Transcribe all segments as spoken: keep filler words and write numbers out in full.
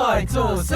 愛做事。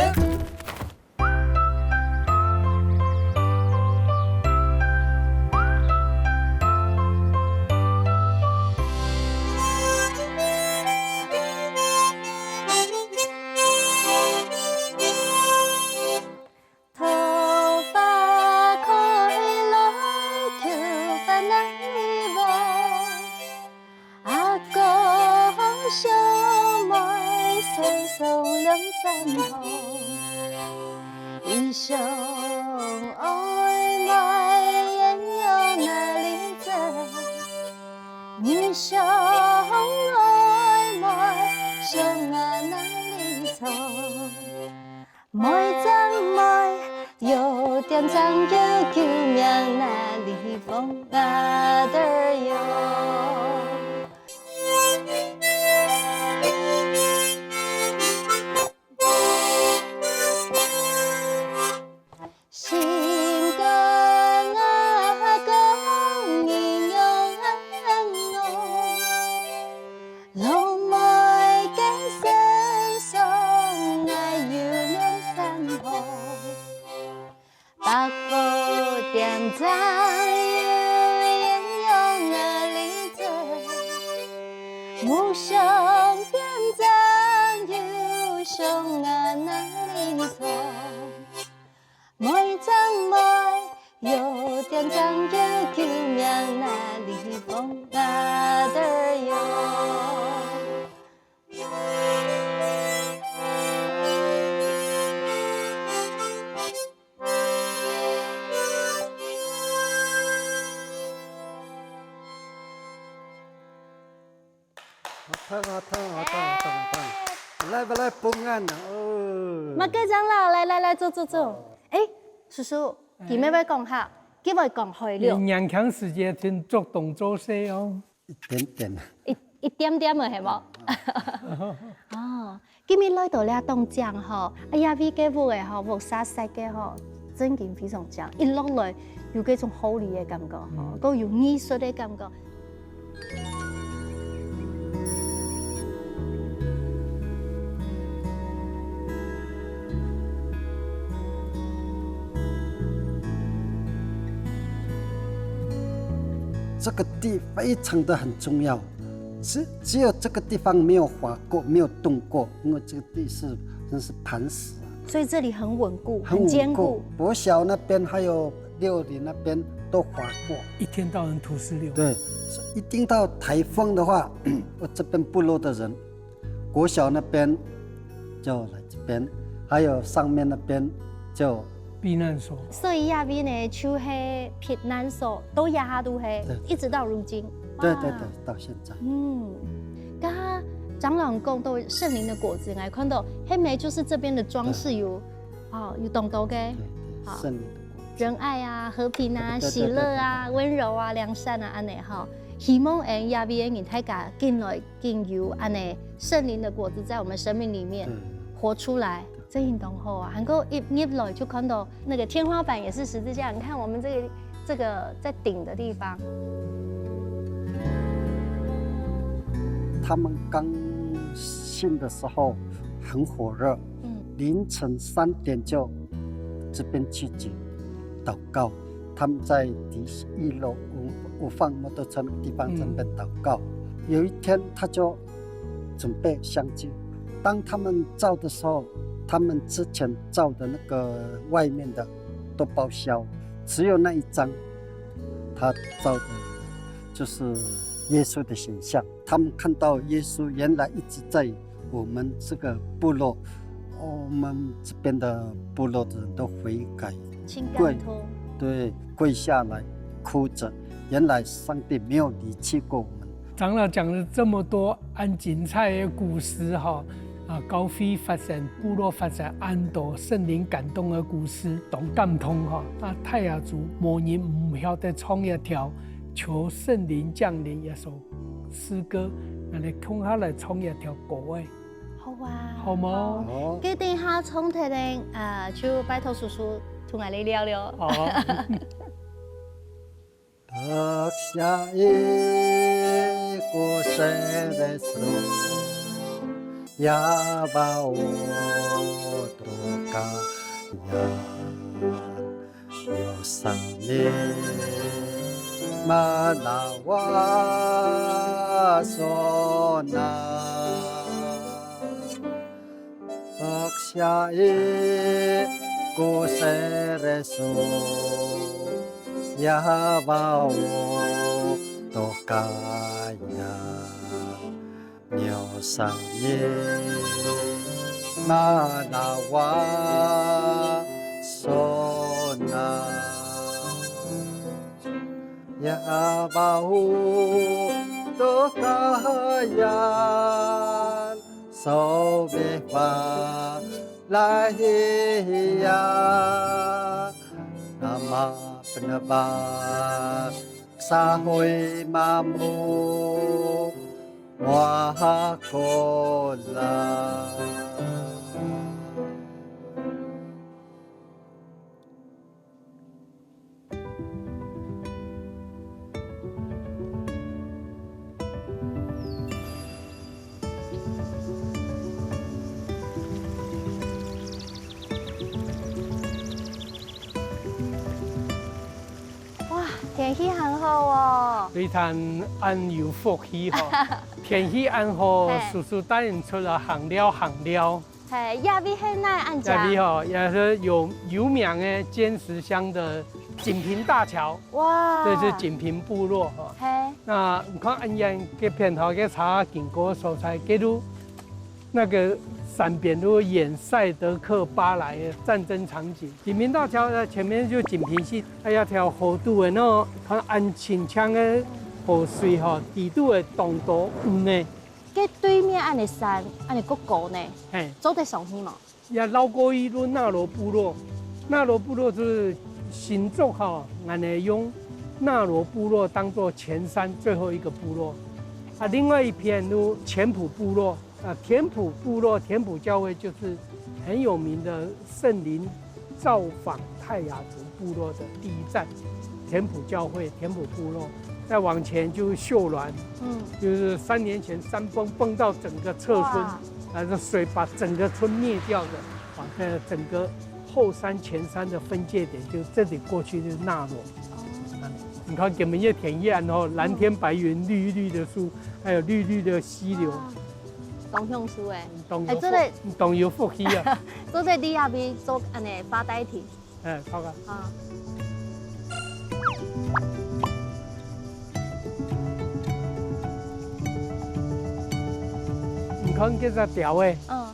好聽，好聽，好聽，好聽，好聽。來，來，來，分𠊎啊，哦。麼个長老，來，來，來，坐，坐，坐。哦。欸，叔叔，佢乜會講客，佢會講海陸。你年輕時節盡做東做西哦。一點點。一，一點點个係無？哦， 今日來到這當靚吼，啊，這位个屋仔吼，屋下設計吼，真經非常靚，一落來有該種好禮个感覺吼，嗯。又有藝術个感覺。這個地非常的很重要，只，只有這個地方沒有滑過，沒有動過，因為這個地是，真是磐石啊。所以這裡很穩固，很穩固。很堅固。國小那邊還有六里那邊都滑過。一天到晚土石流。對，一定到颱風的話，我這邊部落的人，國小那邊就來這邊，還有上面那邊就避難所。所以這位呢，就係避難所，到這下都係，對。一直到如今。對，對，哇。對，到現在。嗯，剛剛長老講到聖靈的果子，來看到，係無，就是這邊的裝飾有，對。哦，有當多个，對，對，好。聖靈的果子。仁愛啊，和平啊，對，對，對，喜樂啊，對，對，對。溫柔啊，良善啊，恁呢吼。希望𠊎這位个人大家緊來 更有恁呢聖靈的果子在我們生命裡面，嗯。活出來，這應當好啊。還過一入來就看到那個天花板也是十字架，你看我們這個，這個在頂的地方。他們剛信的時候很火熱，嗯。凌晨三點就這邊聚集禱告。 他們在底下一樓屋，屋房摩托車的地方準備禱告。嗯。有一天，他就準備相聚。當他們照的時候，他們之前照的那個外面的都報銷，只有那一張，他照的就是耶穌的形象。他們看到耶穌原來一直在 我們這個部落，我們這邊的部落的人都悔改，跪，對，跪下來哭著，原來上帝沒有離棄過我們。長老講了這麼多恁精彩的故事哈，啊，教會發生、部落發生恁多聖靈感動的故事，當感動哈。啊，泰雅族無人毋曉得唱一條求聖靈降臨這首詩歌，𠊎等共下來唱一條歌仔。 好啊。好無？好。該等下唱忒咧，啊，就拜託叔叔同𠊎等尞尞。好。Yahweh, Tokaya, Yosemite, Manawa, Sona, Akshai, Kusereso, Yahweh, Tokaya, Nyosamye, Manawa, Sona, Yahweh, Tokayan, Sobefa, Lahiya, Nama, Penebak, Sahoy, Mamu, Wahakola. 哇，天氣很好哦。非常恁有福氣吼。天氣恁好，嘿。叔叔帶你出來行尞行尞。嘿，這位係哪恁樣？這位吼，也是有，有名的尖石鄉的錦屏大橋。哇。這是錦屏部落吼。嘿。那你看恁遠个片頭个車經過所在，這路 那個山邊都演賽德克巴萊的戰爭場景。錦屏大橋呢，前面就錦屏溪，哎呀，條河肚的喏，看恁清淨个河水吼，底肚的當多魚呢。該對面恁樣山，恁樣高高呢，嘿。做得上去無？也繞過一路納羅部落，納羅部落就是新竹吼，恁樣用納羅部落當作前山最後一個部落。啊，另外一片就前埔部落， 啊，田埔部落，田埔教會就是很有名的聖靈造訪泰雅族部落的第一站，田埔教會，田埔部落。再往前就是秀巒，嗯。就是三年前山崩，崩到整個側村，哇。啊，這水把整個村滅掉的，啊，這整個後山前山的分界點，就這裡過去就是納羅。哦。啊，你看，今晡日个天氣恁好，藍天白雲，綠綠的樹，還有綠綠的溪流。哇。 當享受欸。當有福，欸，做得，當有福氣啊。做得你也去做恁樣發呆亭。欸，好啊。啊。你看這隻鳥仔，嗯。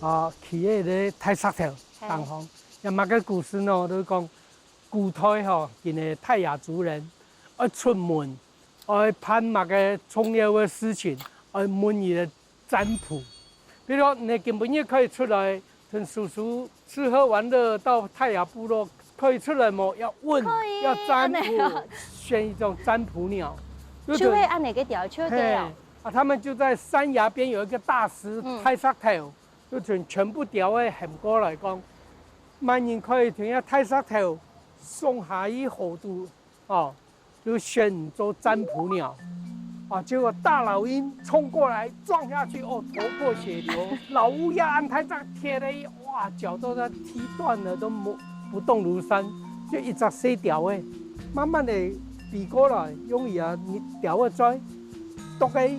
啊，企在該大石頭頂項，嘿。有麼个故事呢？就是講， 古代吼，因為泰雅族人愛出門，愛辦麼个重要个事情，愛問佢个占卜。比如說，你今晡日可以出來，同叔叔吃喝玩樂，到泰雅部落，可以出來無？要問，可以，要占卜，恁樣哦。選一種占卜鳥。就係恁樣个鳥，就係个鳥。嘿，啊，他們就在山崖邊有一個大石，嗯。大石頭，就全，全部鳥仔喊過來講， 麼人可以從這大石頭送下去河肚，哦，就選做占卜鳥。啊，結果大老鷹衝過來撞下去，哦，頭破血流。老烏鴉恁大隻，跌了一，哇，腳都被踢斷了，都不，不動如山。就一隻細鳥仔，慢慢地飛過來，用佢个鳥仔嘴，啄个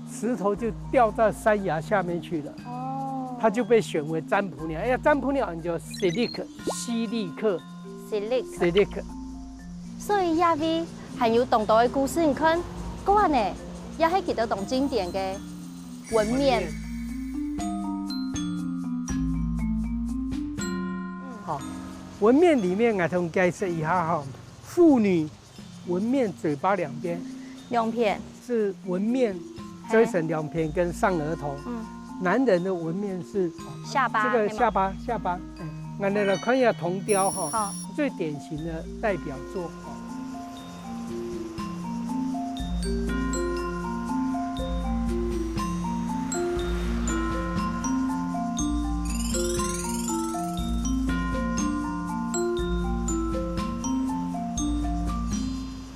石頭就掉到山崖下面去了。哦。它就被選為占卜鳥。哎呀，占卜鳥就Silik，希利克。Silik。Silik。所以這位還有當多个故事，你看，過往呢，也係幾多當經典个紋面。紋面。嗯。好，紋面裡面，𠊎同介紹一下哈，婦女 紋面嘴巴兩邊。兩片。是紋面，嘿。嘴唇兩片跟上額頭。嗯。男人的紋面是下巴，這個下巴，對嗎？下巴，嗯，𠊎來看一下銅雕哈，好。最典型的代表作。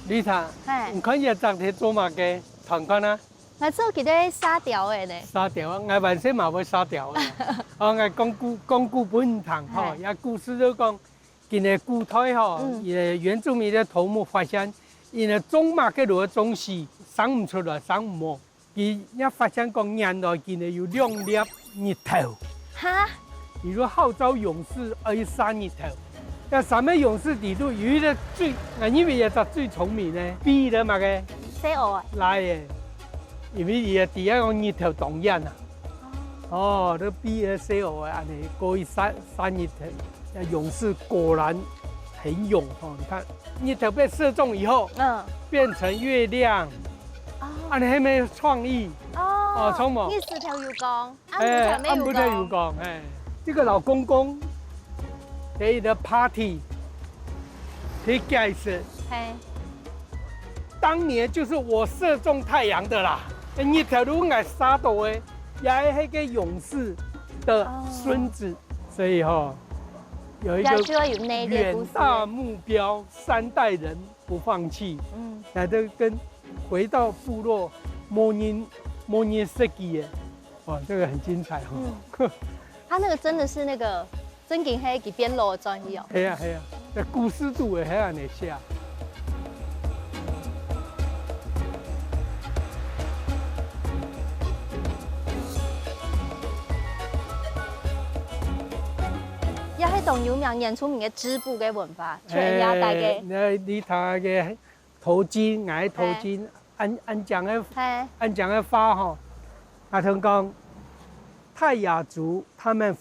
Lisa，嘿。你看這隻係做麼个？看看啊。𠊎做佢个沙條个呢。沙條啊，𠊎還細嘛會沙條个。哦，𠊎講古，講古分你聽吼，嘿。這故事就講，今个古代吼，嗯。原住民个頭目發現，因為種麼个路个東西生毋出來，生毋好。 佢也發現講，原來佢呢有兩粒日頭。哈？佢就號召勇士愛去射日頭。該三个勇士裡肚有一個最，𠊎認為這隻最聰明呢，比這麼个？細仔个。來个，因為佢知影講日頭當遠啊。哦，這比這細仔个恁呢，過去射，射日頭。那勇士果然很勇哦，你看日頭被射中以後，嗯。變成月亮。 哦。恁呢還蠻有創意。哦，哦，聰明。日時頭有光，暗晡頭無光。暗晡頭有光，哎，這個老公公在一個party，佢解釋，嘿。當年就是我射中太陽的啦，日頭就𠊎射到个，也係該个勇士的孫子，哦。所以吼，有一個這就要有內力的故事。遠大目標，三代人 不放棄，嗯。來，這跟回到部落，無人，無人設計个，哇，這個很精彩哈。嗯。他那個真的是那個，真經係佢變老个轉去哦。係啊，係啊，這故事肚个係恁呢寫。 也係當有名原住民个織布个文化，全亞大个。哎，你，你看个頭巾，𠊎頭巾，嘿。恁，恁靚个，嘿。恁靚个花吼，啊，同講，泰雅族他們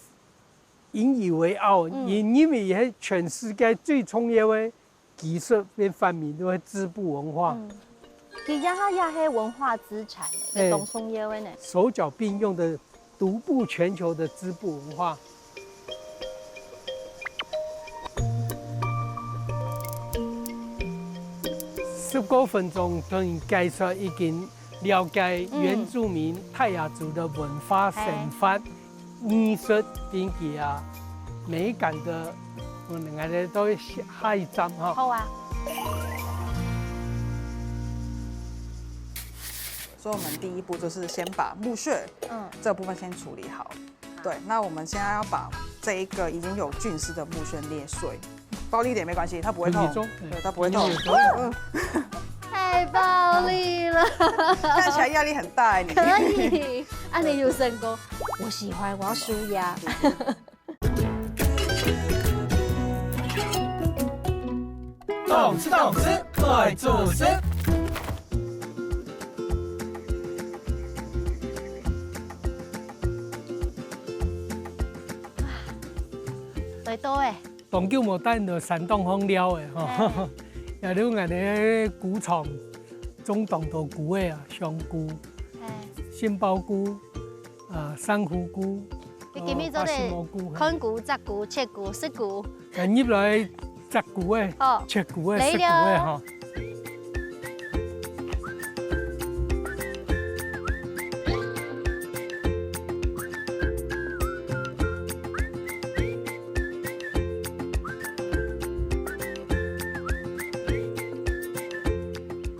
引以為傲，嗯。因，因為係全世界最重要个 技術變發明，就係織布文化。嗯。佢這下也係文化資產，哎。當重要个呢。手腳並用的獨步全球的織布文化。十過分鐘同你介紹已經了解原住民泰雅族的文化生活。 藝術頂級啊，美感的，嗯，𠊎兜到下一站哈。好啊。所以我們第一步就是先把木屑，嗯。這部分先處理好。對，那我們現在要把這一個已經有菌絲的木屑捏碎，暴力一點沒關係，它不會痛。很嚴重，對，它不會痛。因為有時候嗯。太暴力了。看起來壓力很大欸，你。可以，恁呢有成功。我喜歡，我要舒壓。動次動次，來做事。來到欸。 當久無帶你到山頂項尞欸，吼。嘿。也有𠊎兜个菇場，種當多菇仔啊，香菇、嘿。杏鮑菇、啊，珊瑚菇，你今日做得哦，白心蘑菇，嘿。看菇、摘菇、切菇、食菇。啊，入來摘菇仔，好。切菇仔，來了。食菇仔，吼。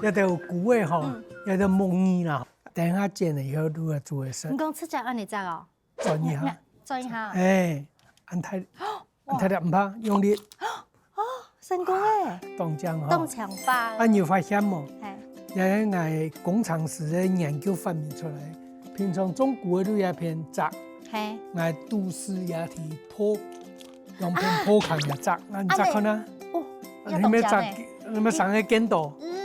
這兜菇仔吼，嗯。這兜木耳啦，等下煎了以後，就會煮來食。你講直接恁呢摘哦？轉一下。轉一下。哎，恁大，哇。恁大粒，毋怕，用力。哦，成功欸。當靚吼。當強吧。啊，你有發現無？嘿。這𠊎工程師个研究發明出來，平常種菇个路這片摘，嘿。𠊎都市也提破，用片破開也摘，恁摘看啊。哦，你愛摘，啊，恁呢。你愛生个見到。嗯。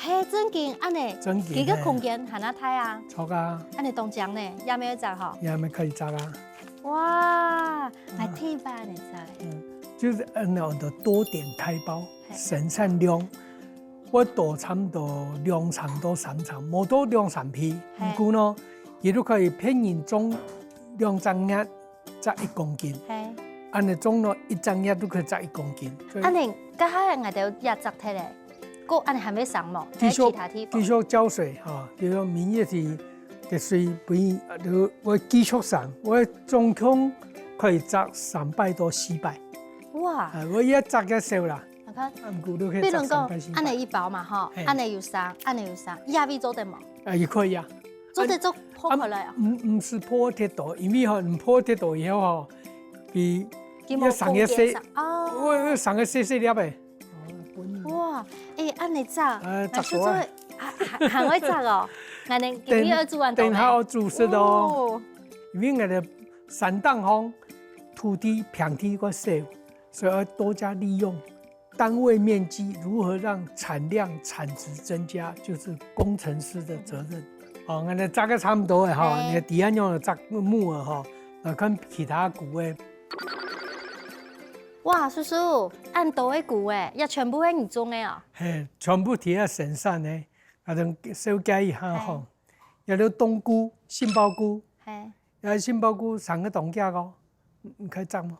嘿，真經，恁呢，真經，佢个空間還較大啊。嘿。著啊。恁呢當靚呢，也毋會摘吼。也毋會可以摘啊。哇，嗯。𠊎第一擺恁呢摘。嗯，就係恁呢安到多點開包，嘿。生產量會多差毋多兩成到三成，無到兩三倍。嘿。毋過呢，佢都可以平均種兩隻月 摘一公斤。嘿。恁呢種落一隻月都可以摘一公斤。所以恁呢，該下𠊎兜也摘忒咧，過恁呢還會生無？繼續，還有其他地方？繼續澆水哈，比如說明日起，个水分，呃，就會繼續生，會總共可以摘三百到四百。哇！啊，𠊎也摘較少啦。你看，啊，毋過都可以摘三百、四百。比如講，恁呢一包嘛，吼，嘿。恁呢有生，恁呢有生，也會做得無？啊，也可以啊。做得做破開來啊？啊，毋，毋使破忒多，因為吼，你破忒多以後吼，佢佢無要生个細，空間上，哦。會，會生个細細粒个。哇，欸，恁樣摘，呃，拿去做，摘出來。啊，還，還會摘哦。恁樣今日要煮完等，等下要煮食哦。哦。因為𠊎个山頂項土地平地較細，所以要多加利用。 單位面積如何讓產量、產值增加，就是工程師的責任。哦，𠊎等摘个差毋多个吼，嘿。你看第二樣摘木耳吼，來看其他菇个。哇，叔叔，恁多个菇欸，也全部係你種个哦？嘿，全部佇該生產个，啊，等紹介一下吼。嘿。有个冬菇、杏鮑菇，嘿。有个杏鮑菇生个當遽哦，你，你可以摘嗎？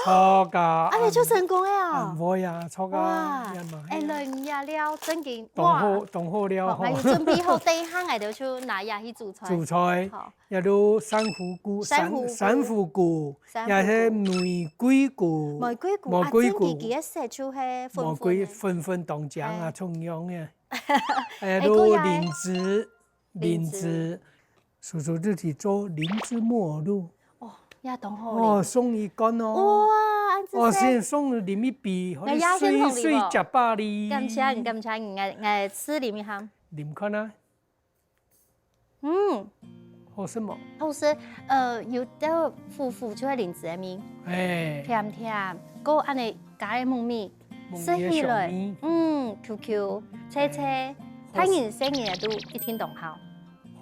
著啊，恁樣就成功了啊。啊，毋會啊，著啊，哇，也嘛，哎，係啊。來，你也料正經，當好，哇。當好料吼。好，𠊎有準備好，等一下𠊎兜就拿這去煮菜。煮菜，好。也有珊瑚菇，珊，珊瑚菇。珊瑚菇，珊瑚菇。也係玫瑰菇。玫瑰菇，啊，玫瑰菇。正經佢个色就係粉粉个。玫瑰粉粉當靚啊，哎。重樣个。哎，哎，還有果也，蓮子。 蓮子。蓮子，叔叔就去做蓮子木耳露。哦，也當好哩。哦，送你一罐哦。哇，恁仔細。哦，先送你啉一杯，好，𠊎也先送你哦。你水水食飽哩。感謝你，感謝你，𠊎，𠊎試啉一下。啉看啊。嗯。好食無？好食，呃，有兜苦苦就係蓮子个味。哎。甜甜，過恁樣加个木耳。 木耳个香味。食起來，嗯，Q Q脆脆，哎。大人細人仔都一定當好。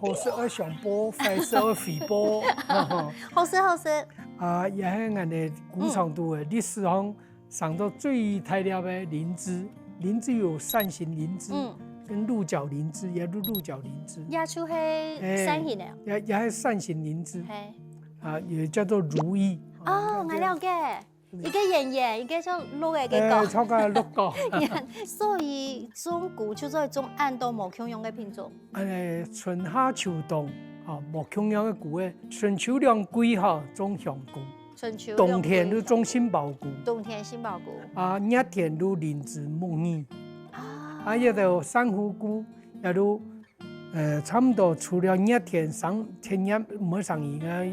好食愛相報，壞食愛回報。好食，好食。啊，也係𠊎等菇場肚个，嗯。歷史上生到最大粒个靈芝，靈芝有扇形靈芝，嗯。跟鹿角靈芝，也有鹿角靈芝。也就係，哎，扇形个哦。也，也係扇形靈芝。嘿。啊，也叫做如意。哦，𠊎了解。 一個圓圓，一個像鹿个，一個。哎，像个鹿角。所以種菇就做得種恁多無共樣个品種。哎，春夏秋冬，吼，無共樣个菇仔，春秋兩季吼，種香菇。春秋兩季。冬天就種杏鮑菇。冬天杏鮑菇。啊，熱天就靈芝木耳。啊。啊，這兜珊瑚菇，也就 呃，差毋多除了熱天生，天熱毋會生以外，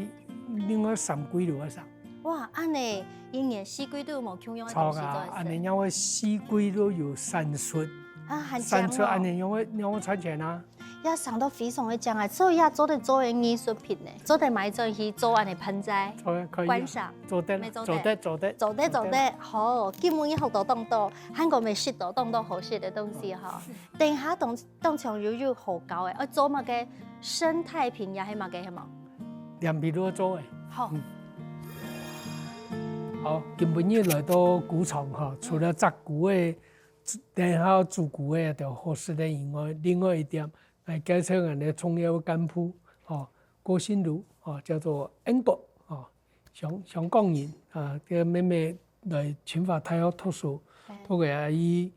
另外三季都會生。哇，恁樣一年四季都有無共樣个東西做得食。著啊，恁樣仰會四季都有產出。啊，還靚哦。產出恁樣仰會，仰會賺錢啊？也生到非常个靚啊，所以也做得做个藝術品呢，做得買轉去做恁樣盆栽，做得可以啊。觀賞。做得啦，沒做得。做得，做得。做得，做得。做得。好，今晡日學到當多，還過乜食到當多好食个東西哈。等下當 當中又有好搞个，愛做麼个生態瓶也係麼个係無？連皮都做个。好。嗯。好，今晡日來到菇場吼，除了摘菇个，等下煮菇个就好食个以外，另外一點，來介紹𠊎等个重要个幹部，吼，郭心如，吼，叫做英國，吼， 香，香港人啊，這个妹妹來清華大學讀書，嘿。讀个啊，佢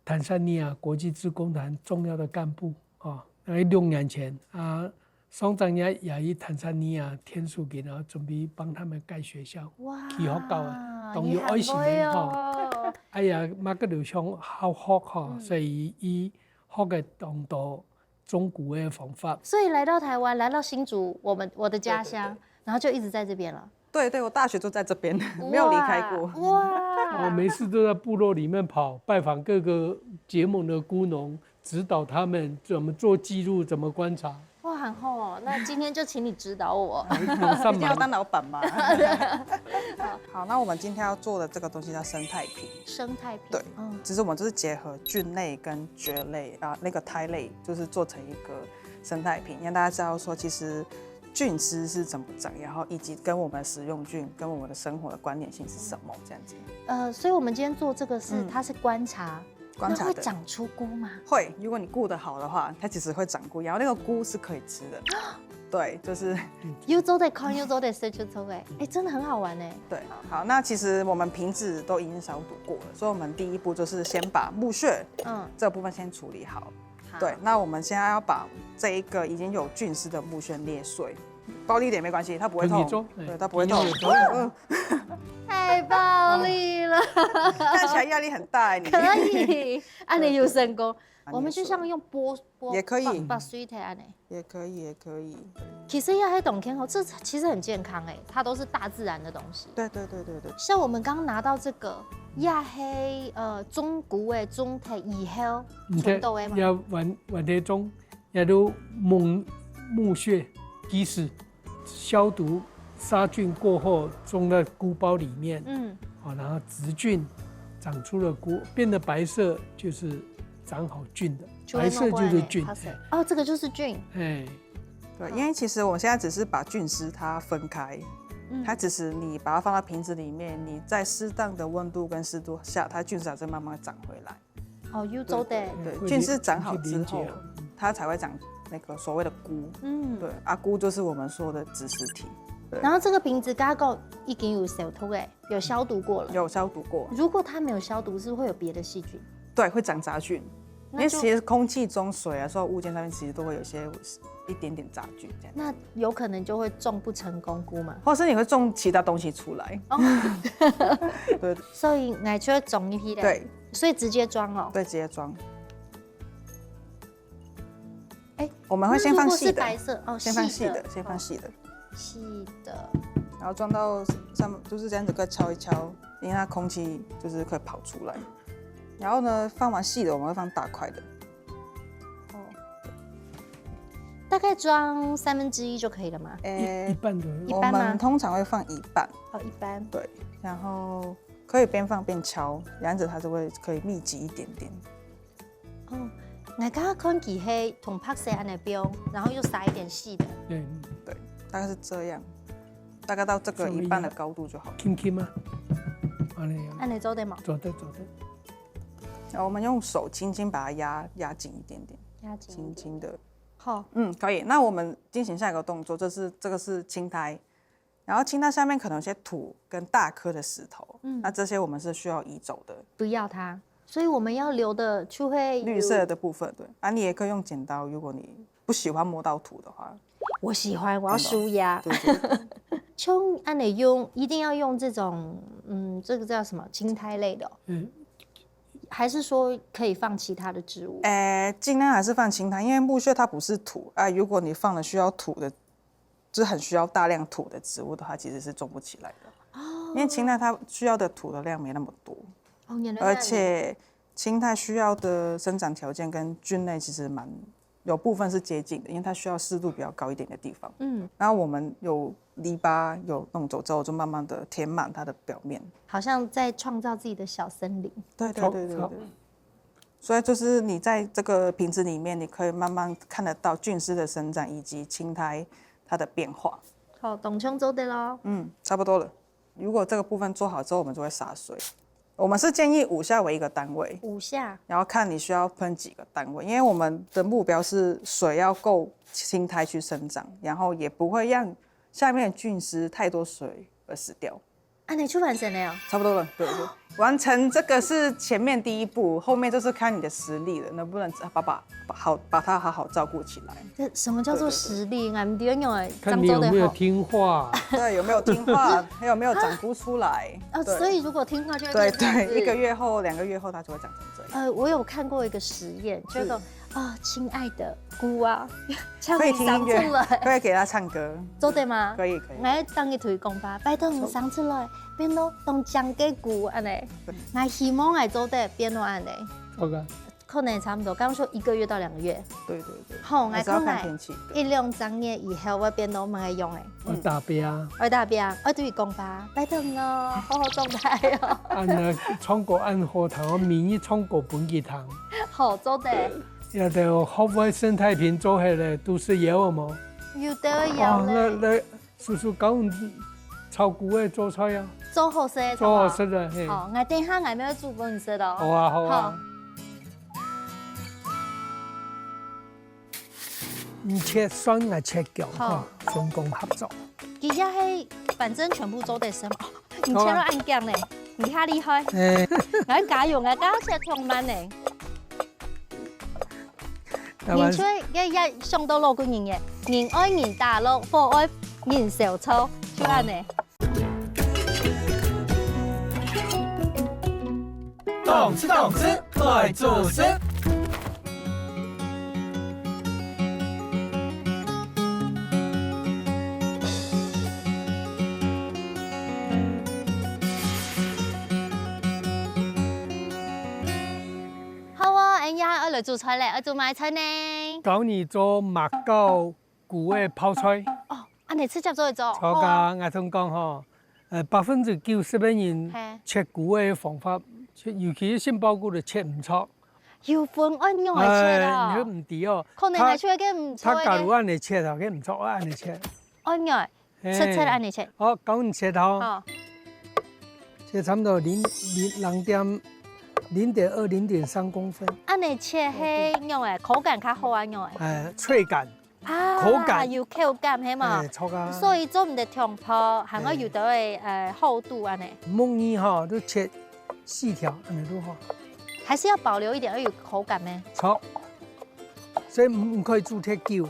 坦桑尼亞國際志工團重要个幹部啊。啊，六年前啊，上個月也去坦桑尼亞天使基金會準備幫他們蓋學校，哇，起學校啊，當有愛心个吼。你很會哦。哎呀，嘛个留學好學吼，嗯。所以佢學个當多 種菇个方法。所以來到台灣，來到新竹，我們，我的家鄉，對，對，對。然後就一直在這邊了。對，對，我大學就在這邊，沒有離開過。哇，哇。我沒事都在部落裡面跑，拜訪各個結盟的菇農，指導他們怎麼做記錄，怎麼觀察。哇，很好哦，那今天就請你指導我。有，有上忙。一定要當老闆嗎？好，那我們今天要做的這個東西叫生態瓶。生態瓶。對，嗯。其實我們就是結合菌類跟蕨類啊，那個肆類，就是做成一個生態瓶，讓大家知道說，其實菌絲是怎麼長，然後以及跟我們食用菌、跟我們的生活的關聯性是什麼，這樣子。呃，所以我們今天做這個是，嗯。它是觀察，觀察的。那會長出菇嗎？會，如果你顧得好的話，它其實會長菇，然後那個菇是可以吃的。對，就是又做得看，又做得食，就做得，哎，真的很好玩哎。對，好，那其實我們瓶子都已經消毒過了，所以我們第一步就是先把木屑，嗯。這部分先處理好。好。對，那我們現在要把這一個已經有菌絲的木屑捏碎，暴力一點沒關係，它不會痛。很嚴重，哎，對，它不會痛。因為有痛。嗯。太暴力了。看起來壓力很大哎，你。可以，恁樣有成功。我们就像用剥剥也可以剝剝碎的按呢。也可以，也可以。其实也还懂健康，这其实很健康哎，它都是大自然的东西。对对对对对，像我们刚刚拿到这个，也是呃中菇的种的以后你看存到的嘛。要完完全种，也都木木屑鸡屎消毒杀菌过后，种在菇包里面，嗯，啊，然后殖菌长出了菇，变得白色，就是长好菌的，就会白色就是菌弄过来呢。它是哦，这个就是菌。哎，对，因为其实我现在只是把菌丝它分开，嗯它只是你把它放到瓶子里面，你在适当的温度跟湿度下，它菌丝还是慢慢长回来。哦，又做的。对，会菌丝长好之后去连接啊，它才会长那个所谓的菇。嗯，对，啊，菇就是我们说的植实体，然后这个瓶子刚刚已经有消毒哎，有消毒过了。有消毒过。如果它没有消毒，是不是会有别的细菌？对，会长杂菌，因为那就其实空气中、水啊，所有物件上面其实都会有一些一点点杂菌这样。那有可能就会种不成功菇嘛。或是你会种其他东西出来。哦，对所以拿出来种一批的。对，所以直接装哦。对，直接装。哎，我们会先放细的，那如果是白色哦，先放细的，先放细的，细的。然后装到上面，就是这样子，给敲一敲，因为它空气就是可以跑出来。然后呢，放完细的，我们会放大块的。大概装三分之一就可以了嘛。一诶一，半左右。一般吗我们通常会放一半，哦，一般。对，然后可以边放边敲，这样子它就会可以密集一点点。哦，我刚刚看佢係同白色按呢標，然后又撒一点细的。对，对，大概是这样，大概到这个一半的高度就好了。轻轻嘛，按呢样，按呢做得吗？做得做得。然后我们用手轻轻把它压压紧一点点，压紧一点。轻轻的。好，嗯，可以。那我们进行下一个动作，这是这个是青苔，然后青苔下面可能有些土跟大颗的石头，嗯那这些我们是需要移走的。不要它。所以我们要留的就会有绿色的部分，对，啊，你也可以用剪刀，如果你不喜欢摸到土的话，我喜欢，我要舒压。对对对。像按呢用，一定要用这种，嗯，这个叫什么青苔类的哦、嗯，还是说可以放其他的植物？诶，尽量还是放青苔，因为木屑它不是土啊。如果你放了需要土的，就是很需要大量土的植物的话，其实是种不起来的。哦因为青苔它需要的土的量没那么多，哦，原来是按呢而且青苔需要的生长条件跟菌类其实蛮有部分是接近的，因为它需要湿度比较高一点的地方。嗯，然后我们有篱笆有弄走之后，就慢慢的填满它的表面。好像在创造自己的小森林。对对好对对对好。所以就是你在这个瓶子里面，你可以慢慢看得到菌丝的生长以及青苔它的变化。好，当像做得咯。嗯，差不多了。如果这个部分做好之后，我们就会洒水。我们是建议五下为一个单位，五下，然后看你需要喷几个单位，因为我们的目标是水要够青苔去生长，然后也不会让下面的菌丝太多水而死掉。啊，你出版神了哦。差不多了，对对。完成这个是前面第一步，后面就是看你的实力了，能不能把把把好把它好好照顾起来。这什么叫做实力？俺们用哎，看你有没有张周的好。听话。对，有没有听话，还有没有长不出来？哦，对所以如果听话就会对变这样子对，一个月后、两个月后，它就会长成这样。呃，我有看过一个实验，就说是啊，亲爱的菇啊，唱可以听音乐，上出来。可以给他唱歌，做得吗？可以可以。我等一推广吧，拜托你生出来，变到当靚个菇安尼。我希望我做得變到安尼，好个，可能差不多，剛剛說一個月到兩個月。对对对，好，还是要我看來看天气。一兩三年以後，我變到麼个樣誒。我打邊啊，我打邊，我對你講吧，拜托你哦，好好狀態哦。恁呢唱歌恁好聽，我明日唱歌分佢聽。好，做得。也就學會生態瓶做起來，都是有个無？有得有哇，那呢，那叔叔教你炒菇个做菜啊，做好食的，做好食个嘿。好，我等一下我要煮分你食哦。好啊，好啊。你切蒜，我切薑，好哈，分工合作。佢也係，反正全部做得食嘛。你切到恁靚呢，你較厲害。哎，我加油，我剛剛切忒慢呢。要不然你切个也想到老古人耶，人愛人打落，火愛人燒燥，就安尼。動次動次，快做事。煮菜咧，愛煮麼个菜呢？教你做馬告菇个泡菜。哦，恁樣直接做會做。好啊，𠊎同你講吼，呃，百分之九十个人切菇个方法，尤其係杏鮑菇就切毋著。有分愛仰般切啊？你毋知哦。可能𠊎就會个毋著。佢假如恁樣切啊，佢毋著愛恁樣切。愛仰？ 切切恁樣切。好，教你切吼。好。切差不多零零零點零點二、零點三公分。恁樣切係仰仔，口感較好啊仰仔。哎，脆感。啊，口感有口感係嘛？哎，著啊。所以做毋得忒薄，還愛有兜仔呃厚度恁樣。木耳吼，就切細條，恁樣就好。還是要保留一點，要有口感呢。著。所以毋毋可以煮忒久。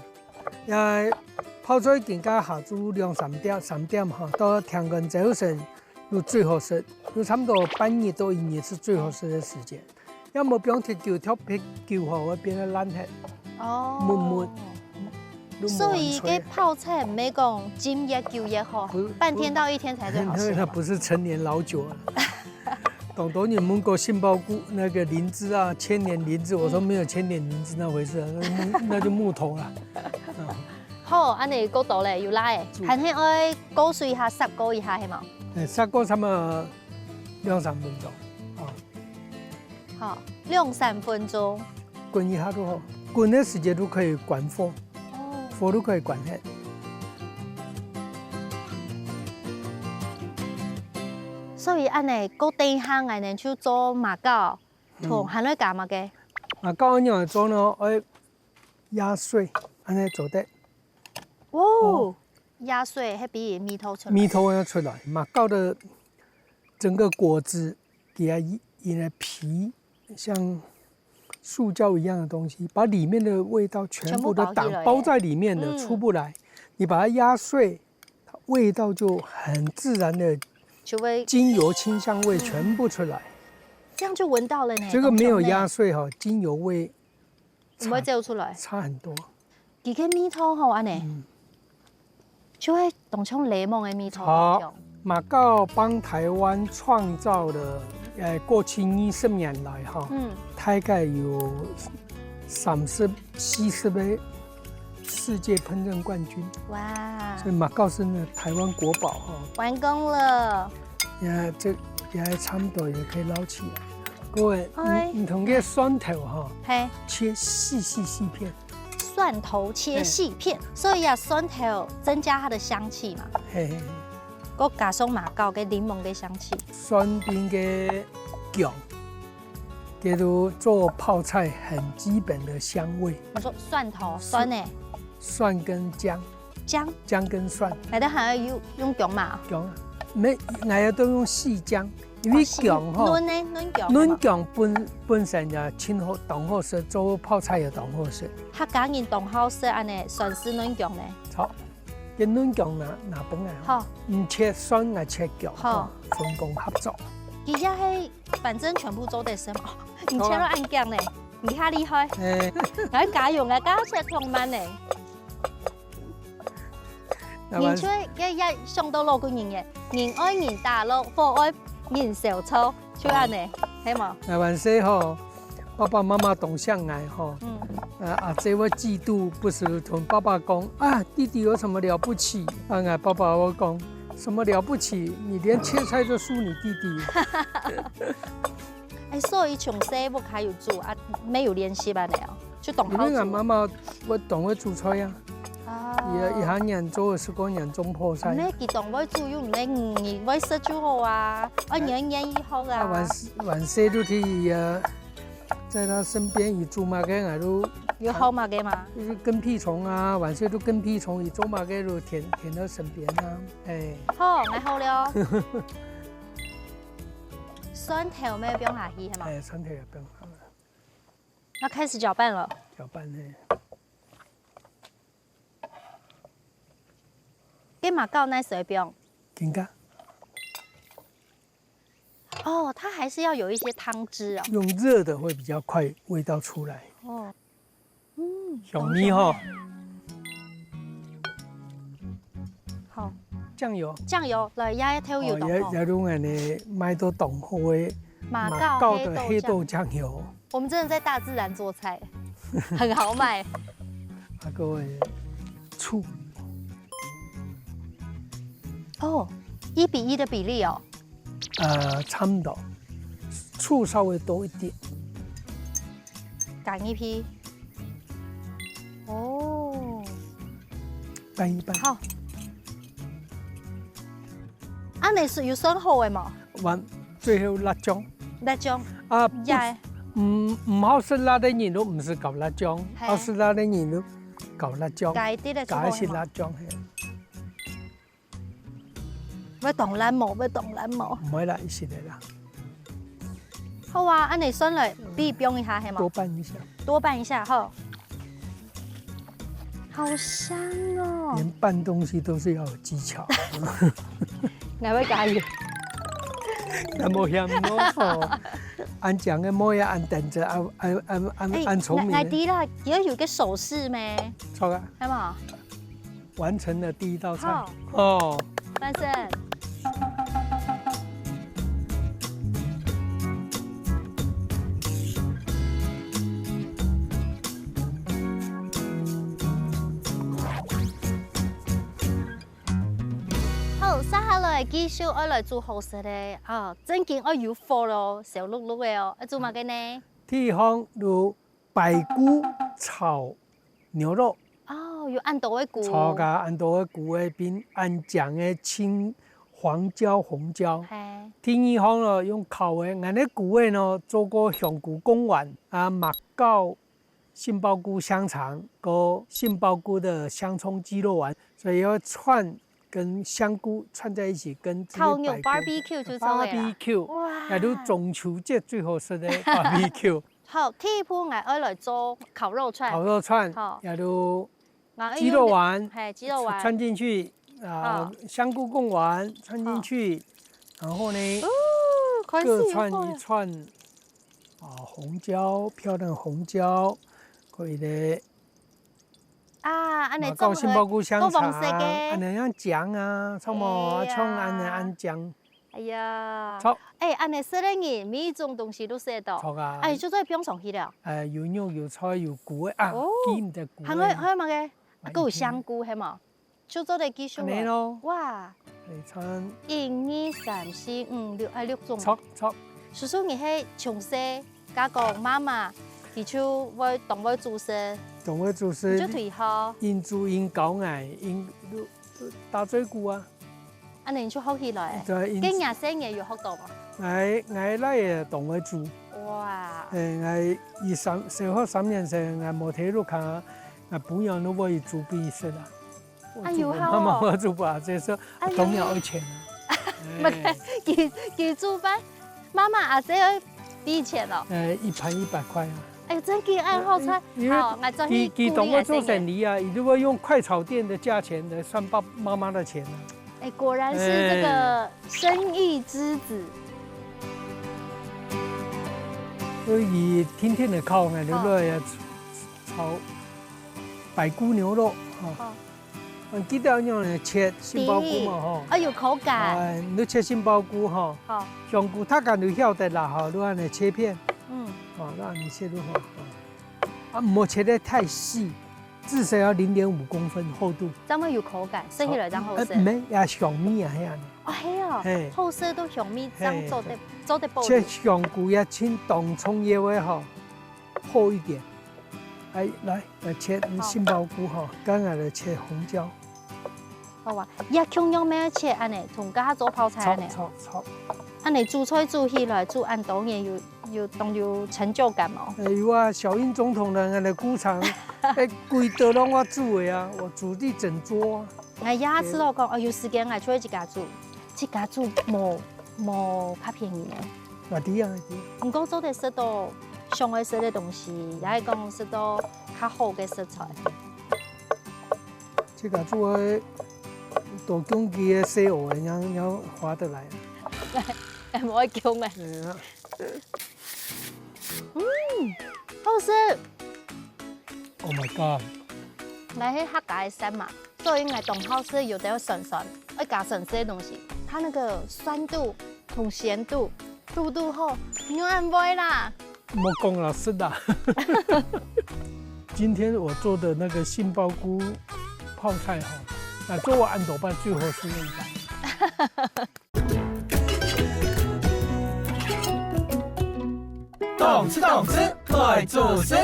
也泡菜今下下晝兩三點，三點吼，到天光朝晨就最好食，就差不多半日到一日係最好食个時間。也無放忒久，忒忒久吼會變到爛忒。哦。木木。就無恁脆。所以該泡菜毋係講浸越久越好，半天到一天才最好吃。那那不是陳年老酒啊。 當多人問過杏鮑菇那個靈芝啊，千年靈芝，我說沒有千年靈芝那回事啊，那木那就木頭啦。嗯。好，恁樣過多咧，有辣个，還係愛過水一下，煠過一下，係無？哎，煠過差不多兩三分鐘，啊。好，兩三分鐘。 滾一下就好，滾个時節就可以關火，哦。火就可以關忒。所以恁樣，過等一下𠊎等就做馬告，同還愛加麼个？馬告仰般做呢？愛壓碎，恁樣做得。哦，壓碎，該味道出來。味道要出來，馬告个整個果子，佢个佢个皮像塑膠一樣的東西，把裡面的味道全部都擋，全部包起來。包在裡面了，嗯。出不來。你把它壓碎，味道就很自然的，就會精油、清香味全部出來。這樣就聞到了呢，這個沒有壓碎哈，精油味 毋會走出來。差很多。佢个味道吼，恁樣，嗯。就會當像檸檬个味道一樣。好，馬告幫台灣創造了，呃，過去二十年來哈，嗯。大概有三十、四十个世界烹飪冠軍。哇。所以馬告是呢，台灣國寶哈。完工了。 呀，這也差不多也可以撈起來。各位，哎。你你同這蒜頭哈，嘿。切細細細片。蒜頭切細片，哎。所以啊，蒜頭增加它的香氣嘛。嘿嘿嘿。再加上馬告个檸檬个香氣。蒜丁个薑，這都做泡菜很基本的香味。你說蒜頭，蒜呢？蒜跟薑。 薑。薑跟蒜。𠊎兜還愛用用薑嘛？薑啊，無，𠊎兜用細薑，因為薑吼，哦，細，嫩个，嫩薑。嫩薑本本身也盡好，當好食，做泡菜也當好食。客家人當好食恁樣，蒜絲嫩薑呢？好，這嫩薑拿拿分𠊎吼，好。你切蒜，𠊎切薑，好。吼，分工合作。佢也係，反正全部做得食嘛。哦，你切到恁靚呢，你較厲害。哎。𠊎加油，𠊎加切當慢呢。 人就會，也也想到老古人言，人愛人打落，火愛人燒燥，就恁樣，係無？𠊎還細吼，爸爸媽媽當惜𠊎吼，嗯。啊，阿姊會嫉妒，不時同爸爸講：「啊，弟弟有什麼了不起？」啊，𠊎爸爸會講：「什麼了不起？你連切菜都輸你弟弟。」 哎，所以從細屋下有煮啊，乜有練習恁樣哦，就當好煮。因為𠊎媽媽會當會煮菜啊，啊。佢一下年做十過年種泡菜。毋係，佢當會煮，又毋係你會食就好啊，啊，你愛願意學啊。啊，還細還細就聽佢啊，在他身邊，佢煮麼个，𠊎就有學麼个嘛？就是跟屁蟲啊，還細就跟屁蟲，佢做麼个就跈跈到身邊啊，哎。好，𠊎好了。 蒜頭乜放下去，係嘛？哎，蒜頭也放下了。要開始攪拌了。攪拌呢。這馬告哪時放？今下。哦，它還是要有一些湯汁哦。用熱的會比較快，味道出來。哦。 嗯，香味吼。好。醬油。醬油，來，這一頭油哦，也當好。也用恁樣買到當好个馬告黑豆醬。馬告的黑豆醬油。我們真的在大自然做菜，很豪邁。還有醋。哦，一比一的比例哦。呃，差不多，醋稍微多一點。加一滴。哦。拌一拌。好。恁樣係有算好个無？完，最後辣醬。辣醬。啊，不，也。嗯，毋好食辣个人就毋使搞辣醬，嘿。好食辣个人就搞辣醬，加一滴个就好，加一些辣醬，嘿。會當辣無？會當辣無？毋會啦，一息仔啦。好啊，恁樣算來比比一下，係無？多拌一下。多拌一下，好。好香哦。連拌東西都是要有技巧。哪位加油？那麼香哦。恁講个，莫要恁等著，恁，恁，恁，恁，哎，恁聰明。𠊎，𠊎知啦，也有个手勢咩？著啊。係無？完成了第一道菜。好。哦。完成。好，接下來繼續愛來煮好食个啊，正經愛有火咯，燒熝熝个哦，愛煮麼个呢？第一項有排骨炒牛肉。哦，有恁多个菇。炒个恁多个菇个，並恁靚个青黃椒、紅椒。嘿。第二項咯，用烤个，𠊎个菇个呢，做過香菇貢丸啊，馬告、杏鮑菇香腸，跟杏鮑菇的香蔥雞肉丸，所以要串跟香菇串在一起，跟這個烤肉排骨barbecue就做得了。Barbecue，哇。也就中秋節最好食个barbecue。 好，第一步𠊎愛來做烤肉串。烤肉串，好。也就雞肉丸，𠊎愛用，嘿，雞肉丸。串進去，啊，好。香菇貢丸串進去，好。然後呢，哦，開始有火了。各串一串，啊，紅椒，漂亮的紅椒，可以的。啊，恁樣馬告、杏鮑菇香腸，各黃色个。恁樣樣醬啊，差不多，哎呀。像恁樣恁醬。 哎呀，著。哎，恁樣食个人，每一種東西都食得到。著啊。哎，就做得放上去了。哎，有肉有菜有菇个啊，哦。雞毋得菇个。還有，還有麼个？啊，還有香菇，係無？就做得繼續了。恁樣咯。哇。來，餐。一、二、三、四、五、六，哎，六種。著，著。叔叔，你係從細，家公、媽媽，佢就會當會煮食。當會煮食。你就退後。因煮因教𠊎，因打嘴鼓啊。 恁樣就學起來。對，因，該若細人有學到無？𠊎，𠊎倈仔當會煮。哇。誒，𠊎一三，小學三年生，𠊎無在屋下，𠊎餔娘都會煮分佢食啊。哎喲，我煮，好哦。媽媽，我煮分阿姊食，哎喲。當然愛錢啊。毋係，哎。佢，佢煮飯，媽媽阿姊愛分錢哦。誒，一盤一百塊啊。哎，真个恁好賺。因為好，𠊎做你，佢，佢當會做生理啊，佢就會用快炒店的價錢來算爸，媽媽的錢啊。 哎，果然是這個生意之子。所以天天來烤，𠊎就落來炒排骨牛肉，哈。好。嗯，記得愛仰般切杏鮑菇嘛，吼。哦，有口感。哎，你切杏鮑菇，吼。好。香菇大家都曉得啦，吼，就恁樣切片。嗯。哦，就恁樣切就好，哦。啊，毋好切得太細。 至少要零點五公分厚度。正會有口感，食起來正好食。呃，毋係，愛香味啊，係恁樣。哦，係哦，嘿。好食到香味，正做得，嘿，做得保留。切香菇也盡當重要个吼，厚一點。哎，來，來切，好。杏鮑菇吼，剛剛來切紅椒。 好啊，也共樣愛切恁樣，同該下做泡菜恁樣。著，著，著。恁樣煮菜煮起來，煮恁多年有，有當有成就感無？哎，有啊，小英總統个恁樣菇腸，哎，歸桌攏我煮个啊，我煮一整桌啊。哎呀，對。知道講，哦，有時間𠊎就會自家煮，自家煮無，無較便宜呢。啊，對啊，對啊。毋過做得食到想愛食个東西，也係講食到較好个食材。 自家煮个多供給个細學个，人，人划得來。哎，無愛供个。哎呀。嗯，好食。Oh my god！來，係客家个山嘛，所以應該當好食，有兜酸酸，愛加酸酸个東西，它那個酸度同鹹度堵堵好，仰恁會啦？莫講啦，食啦。今天我做的那個杏鮑菇泡菜哈，那做我恁多擺最好食个一擺。當吃當吃，來做事。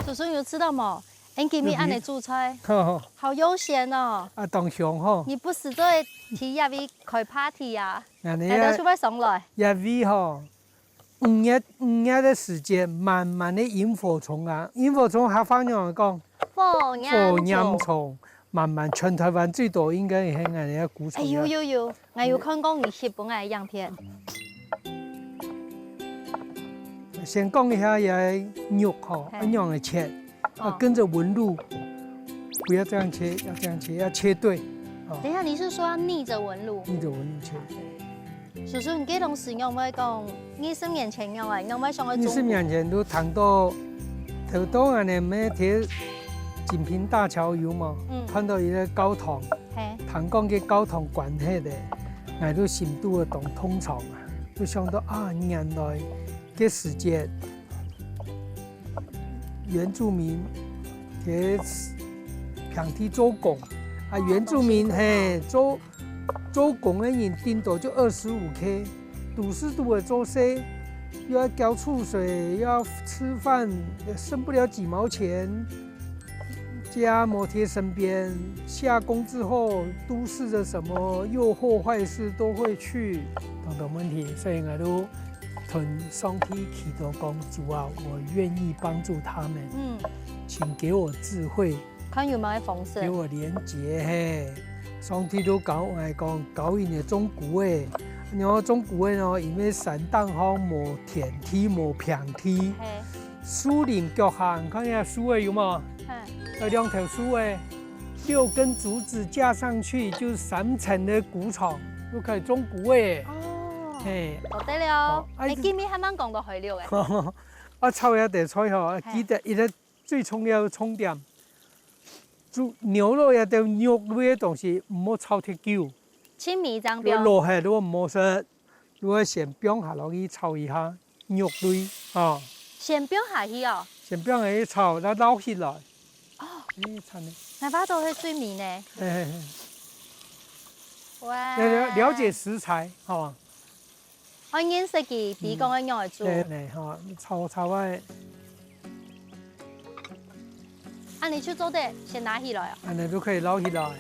叔叔有吃到無？恁今日恁樣煮菜，好悠閒哦。啊，當香吼。你不時做得去這位開party啊？恁樣啊。大家就會上來。這位吼，五月，五月个時節，滿滿个螢火蟲啊，螢火蟲客話仰般講？火焰蟲。火焰蟲，滿滿全臺灣最多應該係𠊎等个菇蟲啊。哎，有有有，𠊎有看過你翕分𠊎个影片。先講一下這个肉吼，嘿。愛仰般切，哦。要跟著紋路，不要這樣切，要這樣切，要切對，哦。等一下，你是說要逆著紋路？逆著紋路切。 叔叔，你該當時仰會講，二十年前仰會，仰會想愛種？二十年前都聽到，頭到恁樣咩，在錦屏大橋有無？嗯。看到一個教堂，嘿。聽講該教堂關忒个，𠊎都心肚會當痛楚啊，都想到啊，原來該時節 原住民在平地做工，啊，哦，原住民，做事，嘿，做，做工个人頂多就二十五K，都市肚个做事，又要交厝稅，又要吃飯，也剩不了幾毛錢。家無在身邊，下工之後，都市的什麼誘惑壞事都會去，等等問題，所以𠊎都 同上帝祈禱講：「主啊，我願意幫助他們，嗯。請給我智慧，看有麼个方式。」給我連結，嘿。上帝都教𠊎講，教人个種菇仔，然後種菇仔呢，因為山頂項無田地，無平地，嘿。樹林腳下，你看這樹仔有無？嘿。有兩頭樹仔，六根竹子架上去，就三層个菇場，就可以種菇仔。哦。 嘿。做得了。哦，啊，哎，今日還吂講到海陸誒。啊，炒這道菜吼，嘿。記得一個最重要个重點，煮牛肉這兜肉類个東西，毋好炒忒久。清米正放。落下都毋好食，就愛先放下落去炒一下。 肉類，哦。先放下去哦。先放下去炒，再撈起來。哦。哎，慘了。𠊎話到係水米呢。嘿，嘿，嘿。哇。要了，了解食材，吼。愛認識佢，知講愛仰般做。嗯。對，對，吼，炒，炒啊。 恁樣就做得先拿起來哦。恁樣就可以撈起來。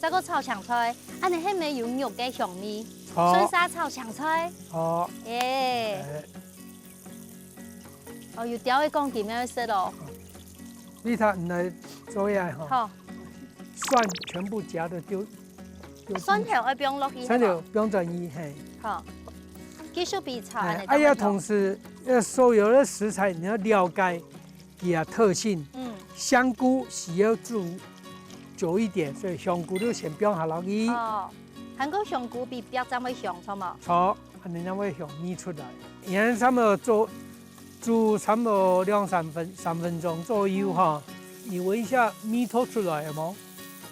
再過炒青菜，恁樣係無有肉个香味？好。順續炒青菜。好。耶。哎。哦，有調个講究，愛食哦。你看，你來做一下哈。好。蒜全部夾著丟 蒜頭愛放落去，蒜頭放轉去，嘿。好，繼續煸炒，哎，恁樣就會好。哎呀，同時，呃，所有的食材你要了解佢个特性。嗯。香菇需要煮久一點，所以香菇就先放下落去。哦，還過香菇比白斬會香，著無？著，恁樣正會香味出來。你看差不多做 煮差不多兩三分，三分鐘左右哈。嗯。你聞一下味道出來有無？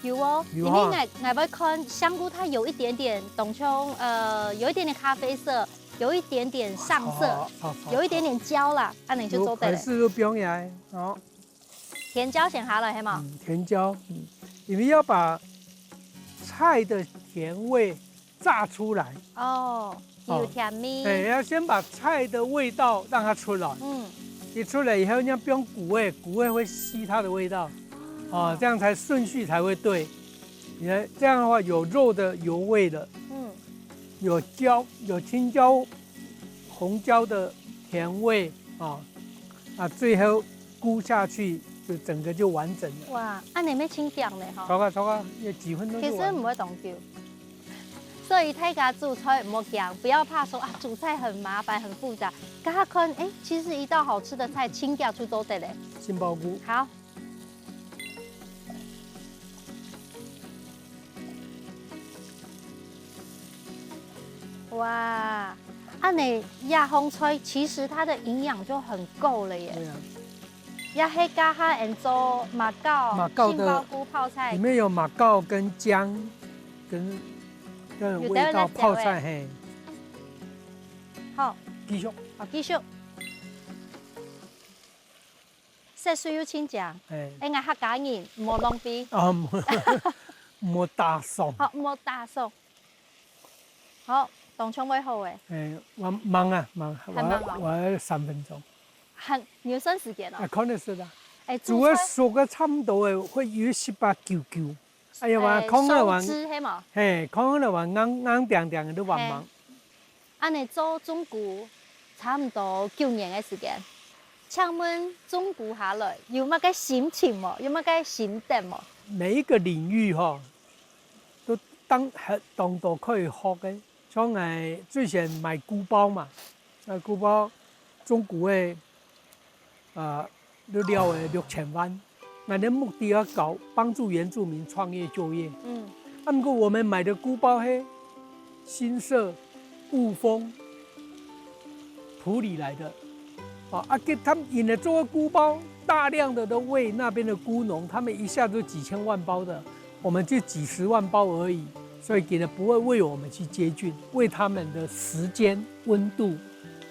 有哦，有哈。因為𠊎，𠊎會看香菇，它有一點點，當像，呃，有一點點咖啡色，有一點點上色，好，好，好，有一點點焦啦，恁樣就做得了。有，還係就放下來，哦。甜椒先下來，係無？嗯，甜椒，嗯，因為要把菜的甜味炸出來。哦，哦。有甜味。哎，要先把菜的味道讓它出來。嗯。一出來以後，你要放菇仔，菇仔會吸它的味道。哦。哦，這樣才順序才會對。你看，這樣的話有肉的油味的，嗯。有椒，有青椒、紅椒的甜味，哦，啊，最後 菇下去，就整個就完整了。哇，恁樣愛清蒸呢吼。著啊，著啊，也幾分鐘就完了。其實毋會當久。所以大家煮菜毋好驚，不要怕說啊，煮菜很麻煩、很複雜。大家看，哎，其實一道好吃的菜，清蒸就做得了。杏鮑菇。好。 哇，恁樣這項菜其實它的營養就很夠了耶。對啊。這係該下𠊎做馬告，馬告的，杏鮑菇泡菜。裡面有馬告跟薑，跟，跟味道，有的人泡菜，嘿。繼續。哦，繼續。色水又盡靚。哎。哎，𠊎客家人，毋好浪費。啊，莫，莫打爽。好，莫打爽。好，當像會好誒。哎，𠊎慢啊，慢，還慢哦。𠊎，𠊎三分鐘。還，你有算時間哦。啊，看得出啦。哎，煮个熟个差不多誒，會有十八九九。哎呀，哇，哎，康了完，手指係無？嘿，康了完，硬，硬頂頂个都還忙。嘿。恁呢做中菇差不多九年个時間。請問種菇下來，有麼个心情無？有麼个心得無？每一個領域吼，都當，當多可以學个。像𠊎最先賣菇包嘛，賣菇包，種菇个，呃，都了个六千萬。𠊎个目的要搞，幫助原住民創業就業。嗯。啊，毋過我們買的菇包係新社、霧峰、埔里來的。啊，啊，給他們引了做菇包，大量的都餵那邊的菇農，他們一下就幾千萬包的，我們就幾十萬包而已，所以根本不會為我們去接近，為他們的時間、溫度、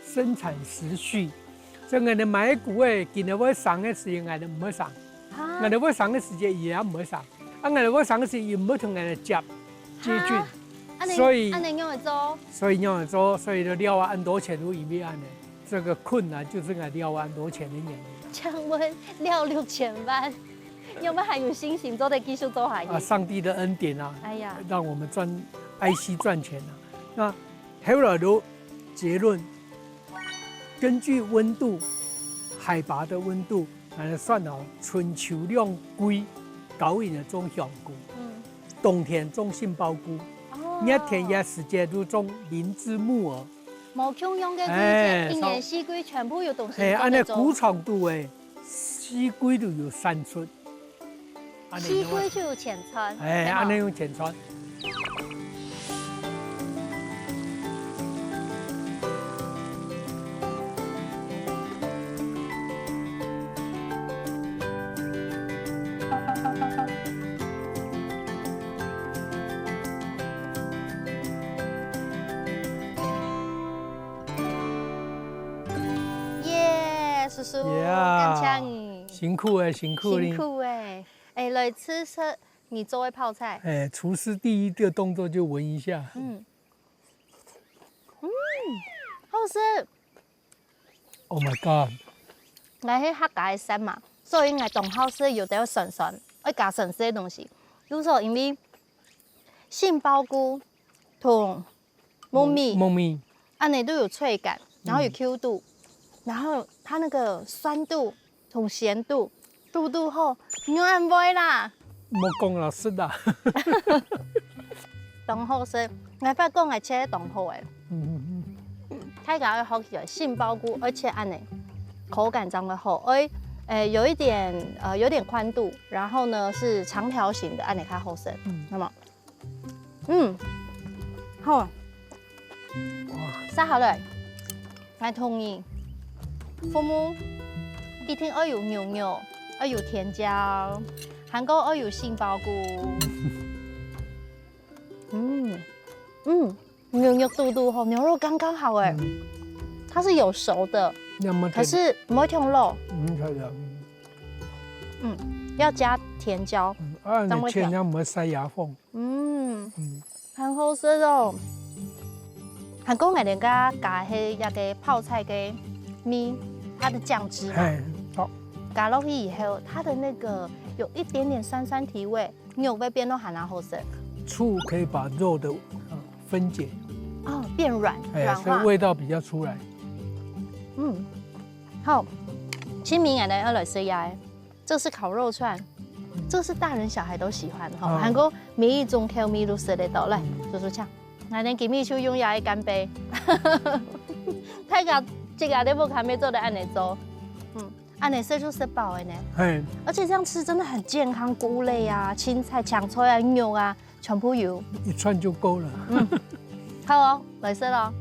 生產時序。所以𠊎等買个菇誒，今日會生个時間，𠊎等毋會生。啊。𠊎等會生个時間，佢也毋會生。啊，𠊎等會生个時間，佢毋會同𠊎等接，接近。啊，恁呢，所以，恁呢仰會做？所以仰會做，所以就了啊，恁多錢都因為恁呢。 這個困難就是𠊎了恁多錢的原因。請問了六千萬，有沒有還有信心做得繼續做下去？啊，上帝的恩典啊，哎呀。讓我們賺，I C賺錢啊。那後來的結論，根據溫度、海拔的溫度，來算哦，春秋兩季，高溫的種香菇，嗯。冬天種杏鮑菇，哦。熱天个時節就種靈芝木耳。 無共樣个季節，哎，一年四季全部有東西做得做。哎，恁呢菇場肚誒，四季都有產出。恁呢四季就有錢賺，哎，對無？恁呢有錢賺。耶，叔叔，Yeah。感謝你。辛苦了，辛苦了。辛苦了。哎，來試食你做个泡菜。哎，廚師第一個動作就聞一下。嗯。嗯，好食。 Oh my god！𠊎係客家个姓嘛，所以𠊎當好食有兜酸酸，愛加酸澀个東西。比如說，因為杏鮑菇同木耳，木耳。恁呢都有脆感，然後有Q度，嗯。然後它那個酸度同鹹度，度度好，你又恁會啦。莫講啦，食啦。當好食，𠊎發覺𠊎切得當好誒。嗯嗯嗯。大家愛學起來，杏鮑菇愛切恁呢，口感正會好，愛，呃，有一點，呃，有點寬度，然後呢是長條形的，恁呢較好食，嗯。那麼，嗯，好，哇。殺好了，𠊎同意，父母一定愛有牛肉，愛有甜椒，還過愛有杏鮑菇。嗯嗯。 牛肉肚肚吼，牛肉剛剛好哎，嗯。它是有熟的，那麼可是不會忒老。嗯，可以的，嗯。嗯，要加甜椒，嗯，啊，這樣會甜。你切，這樣毋會塞牙縫。嗯，嗯。很好食哦。還過𠊎等家加係一個泡菜个米，它的醬汁嘛，嘿，好。加落去以後，它的那個有一點點酸酸提味， 肉會變到還較好食。醋可以把肉的，呃，分解。哦，變軟，哎，軟化。所以味道比較出來。嗯，好，清明𠊎等愛來食呀，這是烤肉串，這是大人小孩都喜歡哈，哦。還過每一種口味都食得到。來，嗯。叔叔請，𠊎等今晡日就用這個乾杯。大家這個在屋下也做得恁呢做，嗯。 恁呢食就食飽了呢。嘿。而且這樣吃真的很健康，菇類啊、青菜、青菜啊、肉啊，全部有。一串就夠了。嗯，好哦，來食咯。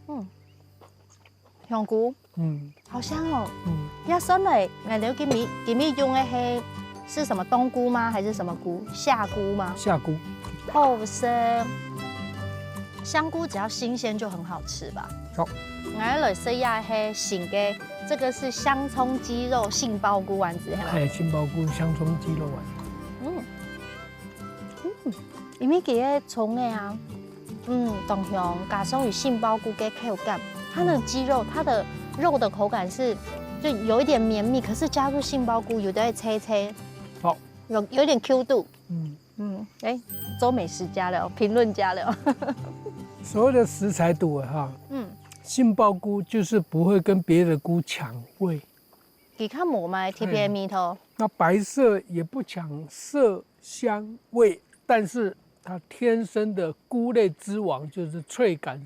嗯，香菇，嗯。好香哦。嗯。也算了，𠊎等今晡，今晡用个係，是什麼冬菇嗎？還是什麼菇？夏菇嗎？夏菇。好食。香菇只要新鲜就很好吃吧？好。𠊎來試一下係新个，這個是香蔥雞肉杏鮑菇丸子，係嗎？哎，杏鮑菇香蔥雞肉丸子。嗯，嗯，裡面个蔥个啊，嗯，當香，加上有杏鮑菇个口感，它的雞肉，它的肉的口感是就有一點綿密，可是加入杏鮑菇，有點脆脆，好，有有點Q度。嗯。 嗯，哎，做美食家了，評論家了。所謂的食材多哈，嗯，杏鮑菇就是不會跟別的菇搶味，佢較無麼个特別个味道。那白色也不搶色香味，但是它天生的菇類之王就是脆感。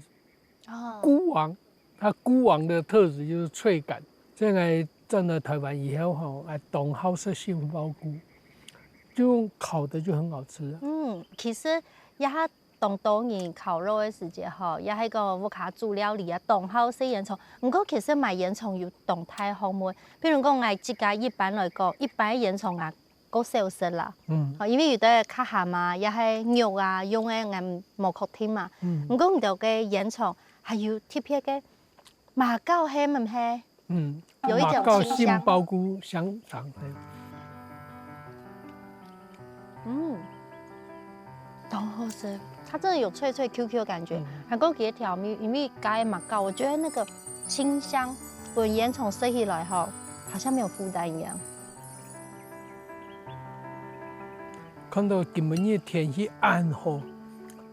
哦，菇王，它菇王的特質就是脆感。所以呢，轉到台灣以後吼，啊，當好食杏鮑菇，就用烤的就很好吃啊。嗯，其實也當多人烤肉个時節吼，也係講屋下煮料理啊，當好食煙腸。毋過其實買煙腸有當大學問，比如講，𠊎自家一般來講，一般个煙腸啊，較少食啦。嗯。哦，因為有个較鹹啊，也係肉啊，用个𠊎無確定嘛。嗯。毋過你兜个煙腸還有特別个，馬告係毋係？嗯，有一種馬告杏鮑菇香腸，嘿。嗯，當好食，它真的有脆脆Q Q的感覺，嗯，還有佢个調味，因為加个馬告，我覺得那個清香，本煙腸食起來吼，好像沒有負擔一樣。 看到今晡日天氣恁好，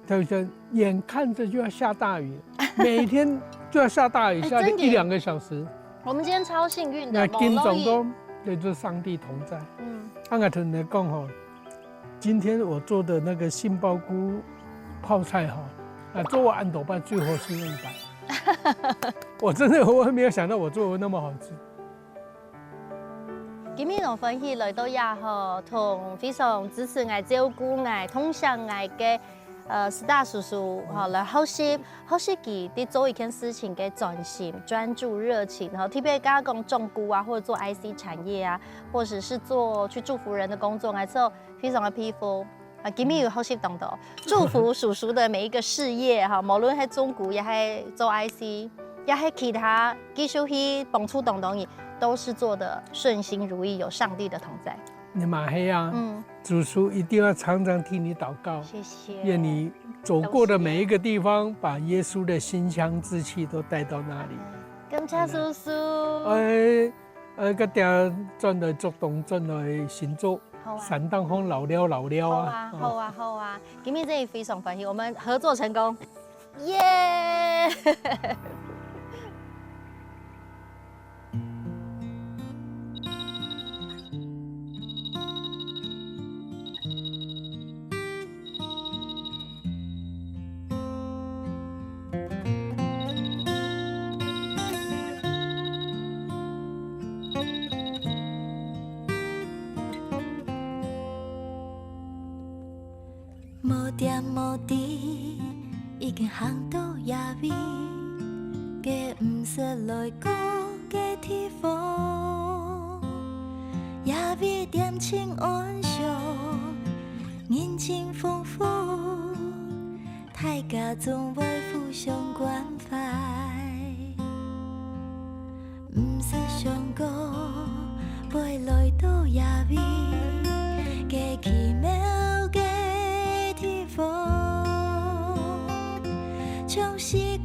就是眼看著就要下大雨，每天就要下大雨，哎，下个一兩個小時。真的耶。我們今天超幸運的，那今早都，無落雨。對，就是上帝同在。嗯。啊，𠊎同你講吼，今天我做的那個杏鮑菇泡菜吼，啊，做我恁多擺最好食个一擺。我真的，我也沒有想到我做得那麼好吃。 今日當歡喜來到這吼，同非常支持𠊎、照顧𠊎、痛惜𠊎个，呃，Star叔叔吼，來學習，學習佢在做一件事情个專心、專注、熱情吼。特別剛剛講種菇啊，或者做I C產業啊，或者是做去祝福人的工作，𠊎就非常的佩服。 啊，今日有學習當多，祝福叔叔的每一個事業哈，無論係種菇，也係做I C，也係其他，繼續去幫助當多人，都是做得順心如意，有上帝的同在。你嘛係啊，嗯。叔叔一定要常常替你禱告，謝謝。願你走過的每一個地方，把耶穌的馨香之氣都帶到那裡。感謝叔叔。哎，呃，个店轉來竹東，轉來新竹，好啊。山頂風老了老了啊。好啊，好啊，好啊。今日真的非常歡喜，我們合作成功，耶！無點無滴，已經行到這位，該毋識來過个地方。這位恬靜安詳，人情豐富，大家總會互相關懷。 毋識想過會來到這位，个奇妙个地方，像四季